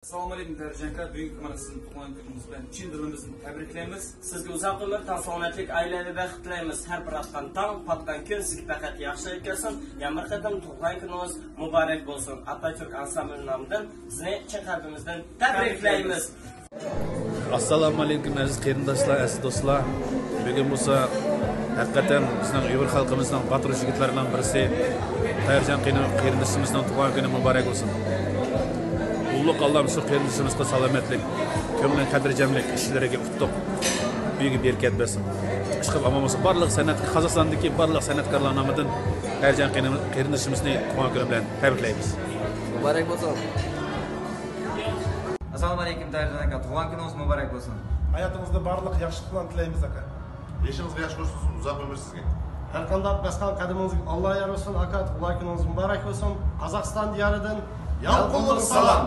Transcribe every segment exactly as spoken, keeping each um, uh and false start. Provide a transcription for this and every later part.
ئەسسالامۇ ئەلەيكۇم، تەيرىجان ئاكا. بۈگۈنكى كۈنىڭىز بىلەن چىن دىلىمىزدىن تەبرىكلەيمىز. سىزگە ئۇزاق ئۆمۈر، تاڭ سالامەتلىك، ئائىلىۋى بەخت تىلەيمىز. ھەر بىر ئاتقان تاڭ، پاتقان كۈن سىزگە پەقەت ياخشى ئېلىپ كەلسۇن. يەنە بىر قېتىم تۇغۇلغان كۈنىڭىز مۇبارەك بولسۇن. ئاتاتۈرك ئانسامبىلى نامىدىن سىزنى چىن قەلبىمىزدىن تەبرىكلەيمىز. ئەسسالامۇ ئەلەيكۇم، ئەزىز قېرىنداشلار، ئەزىز دوستلار. بۈگۈن بولسا ھەقىقەتەن بىزنىڭ ئۇيغۇر خەلقىمىزنىڭ باتۇر يىگىتلىرىنىڭ بىرسى تەيرىجان قېرىن-، قېرىندىشىمىزنىڭ تۇغۇلغان كۈنى مۇبارەك بولسۇن. ئۇلۇغ ئاللام شۇ قېرىندىشىمىزغا سالامەتلىك، كۆڭلىگە خاتىرجەملىك، ئىشلىرىگە ئۇتۇق، ئۆيىگە بەرىكەت بەرسۇن. ئىشقىلىپ ئامان بولسۇن. بارلىق سەنئەت، قازاقىستاندىكى بارلىق سەنئەتكارلار نامىدىن تەيرىجان قېرىن-، قېرىندىشىمىزنى تۇغۇلغان كۈنى بىلەن تەبرىكلەيمىز. مۇبارەك بولسۇن. ئەسسالامۇ ئەلەيكۇم، تەيرىجان ئاكا. تۇغۇلغان كۈنىڭىز مۇبارەك بولسۇن. ھاياتىڭىزدا بارلىق ياخشىلىقلارنى تىلەيمىز، ئاكا. يېشىڭىزغا ياش قوشۇلسۇن، ئۇزاق ئۆمۈر سىزگە. ھەر قانداق باسقان قەدىمىڭىزگە ئاللا يار بولسۇن، ئاكا. تۇغۇلغان كۈنىڭىز مۇبارەك بولسۇن. قازاقىستان دىيارىدىن يالقۇنلۇق سالام.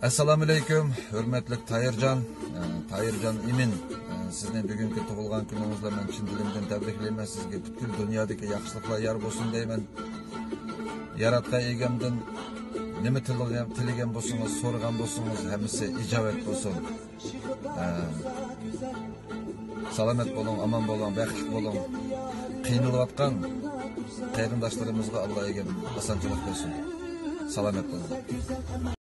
ئەسسالامۇئەلەيكۇم، ھۆرمەتلىك تاھىرجان، ئە، تاھىرجان ئىمىن، ئە، سىزنى بۈگۈنكى تۇغۇلغان كۈنىڭىز بىلەن مەن چىن دىلىمدىن تەبرىكلەيمەن. سىزگە پۈتكۈل دۇنيادىكى ياخشىلىقلار يار بولسۇن دەيمەن. ياراتقان ئىگەمدىن نېمە تىلىگەن، تىلىگەن بولسىڭىز، سورىغان بولسىڭىز، ھەممىسى ئىجابەت بولسۇن. ئە، سالامەت بولۇڭ، ئامان بولۇڭ، بەختلىك بولۇڭ. قىينىلىۋاتقان قېرىنداشلىرىمىزغا ئاللا ئىگەم ئاسانچىلىق بەرسۇن. سالامەت بولۇڭ.